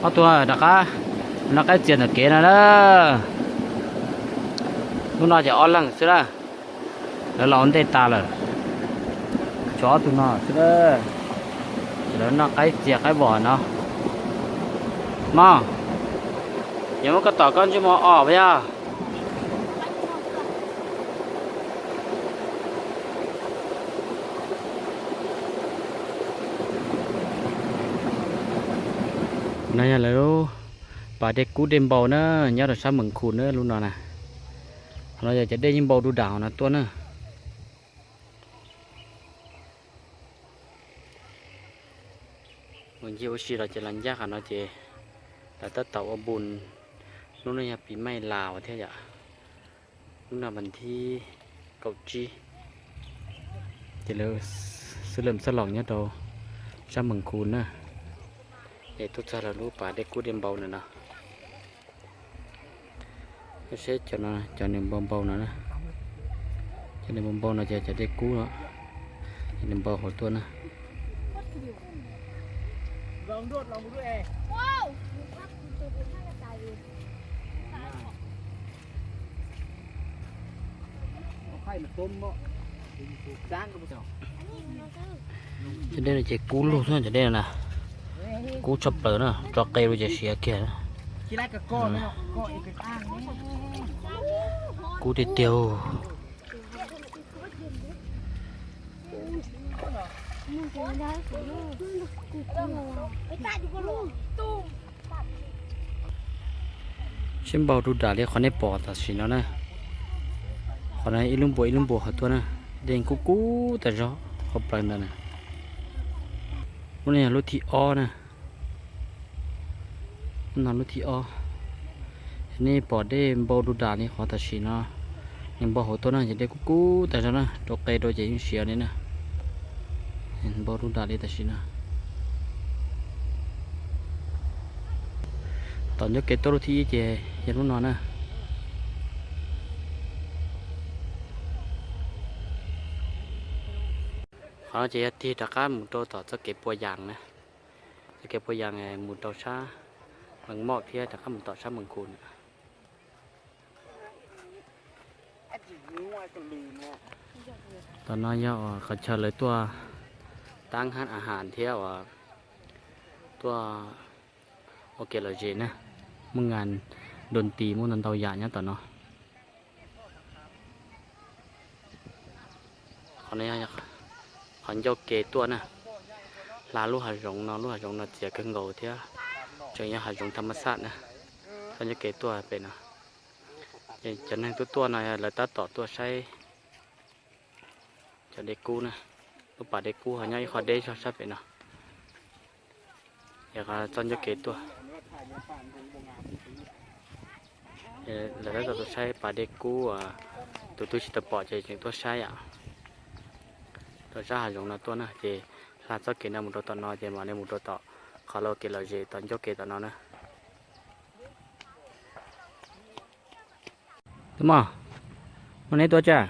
Ob tug rov qab noj qaib txias ntawm kev no na. Lub no ces ob leeg xwb na, lawv los ua ntej tas lawm. Tshuav ob tug no xwb, lawv noj qaib txias qaib vos no. Mog, yuav muab koj tom koj ntsej muag os puas yog? No yog lawv lub pas dej kub dej npau na, nyob rau sab Mees Khu na lub no na. Qhov no yog cov dej yeej npau du dam hauv no tuaj na. Mus ncig ua si los ces los ncaj qhov no ces lawv tab tom ua npun, hnub no yog pis maij Laus thiab yom. Hnub no vas thib kaum tsib, ces lawv xwb lawm xab loos nyob rau sab Mees Khu na. Es tuaj txog lawv lub pas dej kub dej npau na no. Seb cov no, cov nws npau npau no na. Cov nws npau npau no ces cov dej kub no, nws npau hauv tuaj na. Cov dej no ces kub lug xwb cov dej no na. Kub tshaj plaws na, tso qe rau ces siav kiag. Kub tiag tiag. Sib npau du dam li qhov nej pom tam sim no na. Qhov no ib lub npua ib lub npua qhov tuaj na, dej kub kub tas zog qhov plaws ntawd na. Lub no yog lub thib ob na. No lub thib ob. Nej pom dej npau du dam li qhov tam sim no, nws npau hauv tuaj na ces dej kub kub tas zog na, rau qe rau ces yeej siav li na. Npau du dam li tam sim no. Tom ncauj kev tuaj lub thib ib ces yog lub no na. Qhov no ces yog tig rov qab mus rau tom txoj kev Pua Yas na. Txoj kev Pua Yas mus rau sab Mees Moj thiab rov qab mus tom sab Mees Khu na. Tom no yog uas qhov chaw lawv tuaj tab hab a has thiab uas tuaj ua kev lom zem na, muaj ngas dua nti muaj ntau ntau yam nyob tom no. Qhov no yog qhov ncauj kev tuaj na, hla lub hav zoov no, lub hav zoov no txias kawg nkaus thiab tseem yog hav zoov tham mas xaj na. Txoj ncauj kev tuaj pem no, cov neeg tuaj tuaj no lawv tab tom tuaj saib cov dej kub na, lub pas dej kub ho nyob ib qho deb zog sab pem no. Yog txoj ncauj kev tuaj, lawv tab tom tuaj saib pas dej kub, tus twg tsis tau pom ces tseem tuaj saib yom. Rau sab hav zoov no tuaj na ces hla txoj kev no mus rau tom no ces mam li mus rau tom qhov lawv kev lom zem tom ncauj kev tom no na. Tub mog, muaj neb tuaj tsam?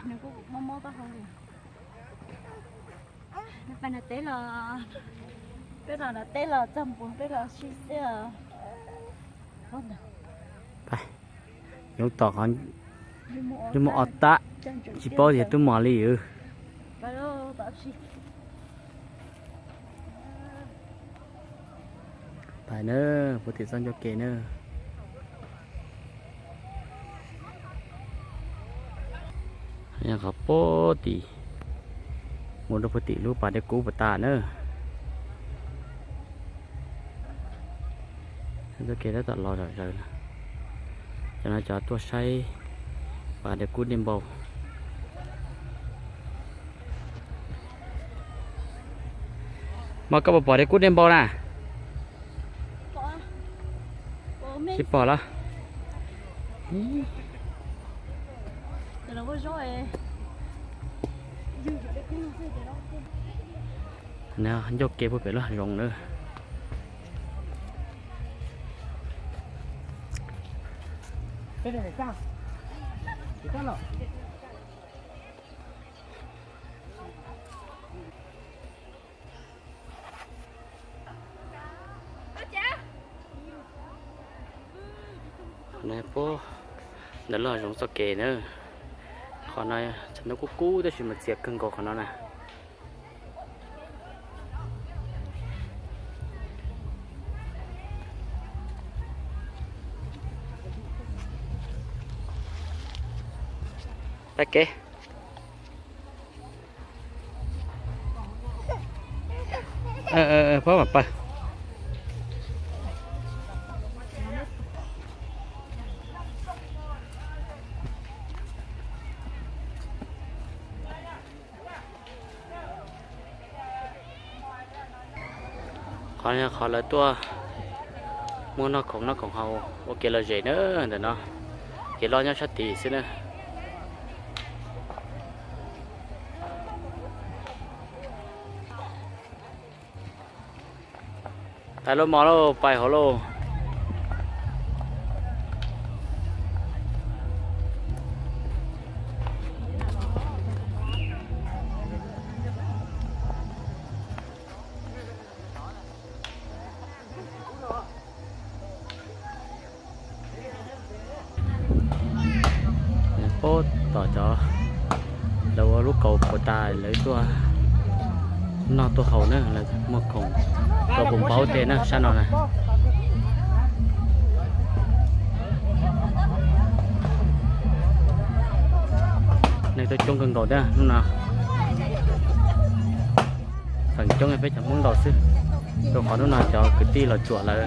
Yoov tom qhov, yoov mus ob tab, tsis paub tias twb mos li. Pais na, puag tim txoj ncauj kev na. Qhov puag tim, mus rau puag tim lub pas dej kub puas tas na. Ncauj kev tab tom los zom zaws na. Cov no cov tuaj saib pas dej kub dej npau. Mas koj puas pom dej kub dej npau na? Tsis pom los? Ncauj kev puag pem lub hav zoov na. Qhov no puag ntawm lub hav zoov txoj kev na. Qhov no tshav ntuj kub kub tab sis mas txias kawg nkaus qhov no na. Pab kev. Pab mam pawg. Qhov no yog qhov lawv tuaj muag noj khoom noj khoom haus ua kev lom zem na ntawm no. Kev loj nyob sab tid xwb na. Tawm lub mov lauj, pais hauv lauj. Puag tom cov lawv ua lub kaus puas tas lawv tuaj noj tuaj haus na, lawv muag khoom rau puas npaub tej na sab no na. Neeg tuaj coob kawg nkaus thiab hnub no. Feem coob yog peb cov Hmoob nkaus xwb. Rau qhov hnub no cov kwv tij Los Tsuas lawv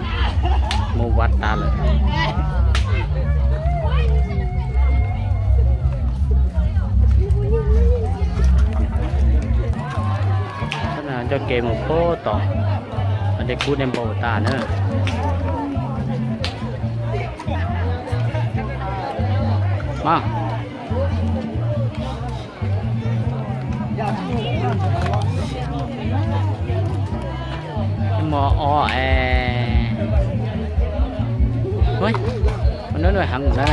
mus vaj tas lawm. Coj kev mus puag tom dej kub dej npau tas na. Mos o es, hnub no heev na.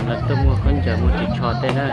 Lawv tuaj muag khaub ncaws muag ris tsho tej na.